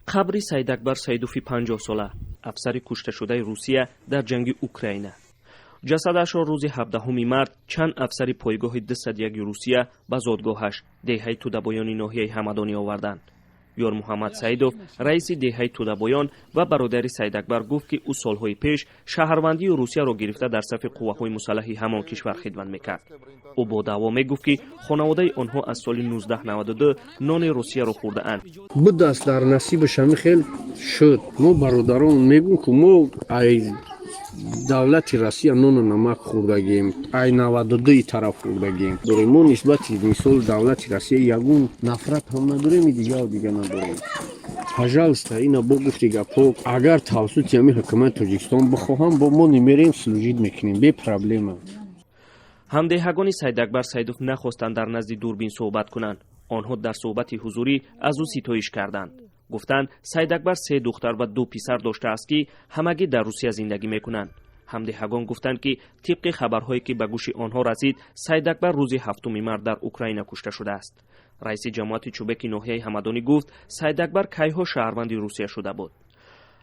Қабри Саидакбар Саидови 50-сола, афсари кушташудаи Русия дар ҷанги Украина. Ҷасадашро рӯзи 17 март чанд афсари пойгоҳи 201 Русия ба зодгоҳаш, деҳаи Тудабоёни ноҳияи Ҳамадонӣ, оварданд. Ёрмуҳаммад Саидов, раиси деҳаи Тудабоён ва бародари Саидакбар, гуфт, ки ӯ солҳои пеш шаҳрвандии Русияро гирифта, дар сафи қувваҳои мусаллаҳи ҳамон кишвар хидмат мекард. Ӯ бо даъво мегуфт, ки хонаводаи онҳо аз соли 1992 нони Русияро хӯрдаанд. Будаст, дар насибаш ҳамин хел шуд. Мо бародарон мегӯм, ки мо ай давлати Россия нону намак хӯрдагем, ай 92-и тараф хӯрдагем дорем. Мо нисбати, мисол, давлати Россия ягон нафрат ҳам надорем, дигару дига надорем. Пожалуйста, ина бо гуфти гапҳо, агар тавассути ҳамин ҳукумати Тоҷикистон бихоҳам, бо мо немерем, служить мекунем бе проблема. Ҳамдеҳагони Саидакбар Саидов нахостанд дар назди дурбин суҳбат кунанд. Онҳо дар суҳбати ҳузурӣ аз ӯ ситоиш карданд. Гуфтанд, Саидакбар се духтар ва ду писар доштааст, ки ҳамагӣ дар Русия зиндагӣ мекунанд. Ҳамдеҳагон гуфтанд, ки тибқи хабарҳое, ки ба гӯши онҳо расид, Саидакбар рӯзи 7 март дар Украина кушта шудааст. Раиси ҷамоати Чӯбеки ноҳияи Ҳамадонӣ гуфт, Саидакбар кайҳо шаҳрванди Русия шуда буд.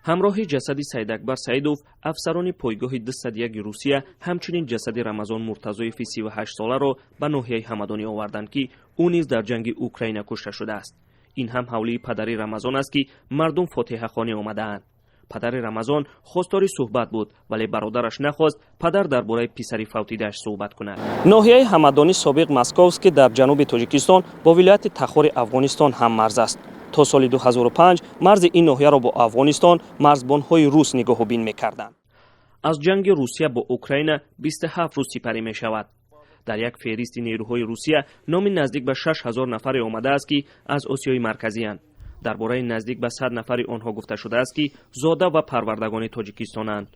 Ҳамроҳи ҷасади Саидакбар Саидов афсарони пойгоҳи 201 Русия ҳамчунин ҷасади Рамазон Муртазоеви 38-соларо ба ноҳияи Ҳамадонӣ оварданд, ки ӯ низ дар ҷанги Украина кушта шудааст. Ин ҳам ҳавлии падари Рамазон аст, ки мардум фотиҳахонӣ омадаанд. Падари Рамазон хостори суҳбат буд, вале бародараш нахост падар дар бораи писари фавтидааш суҳбат кунад. Ноҳияи Ҳамадонӣ, собиқ Московский, дар ҷануби Тоҷикистон бо вилояти Тахори Афғонистон ҳаммарз аст. То соли 2005 марзи ин ноҳияро бо Афғонистон марзбонҳои рус нигоҳубин мекарданд. Аз ҷанги Русия бо Украина 27 рӯз сипарӣ мешавад. Дар як феҳристи нерӯҳои Русия номи наздик ба 6000 нафаре омадааст, ки аз Осиёи Марказиянд. Дар бораи наздик ба 100 нафари онҳо гуфта шудааст, ки зода ва парвардагони Тоҷикистонанд.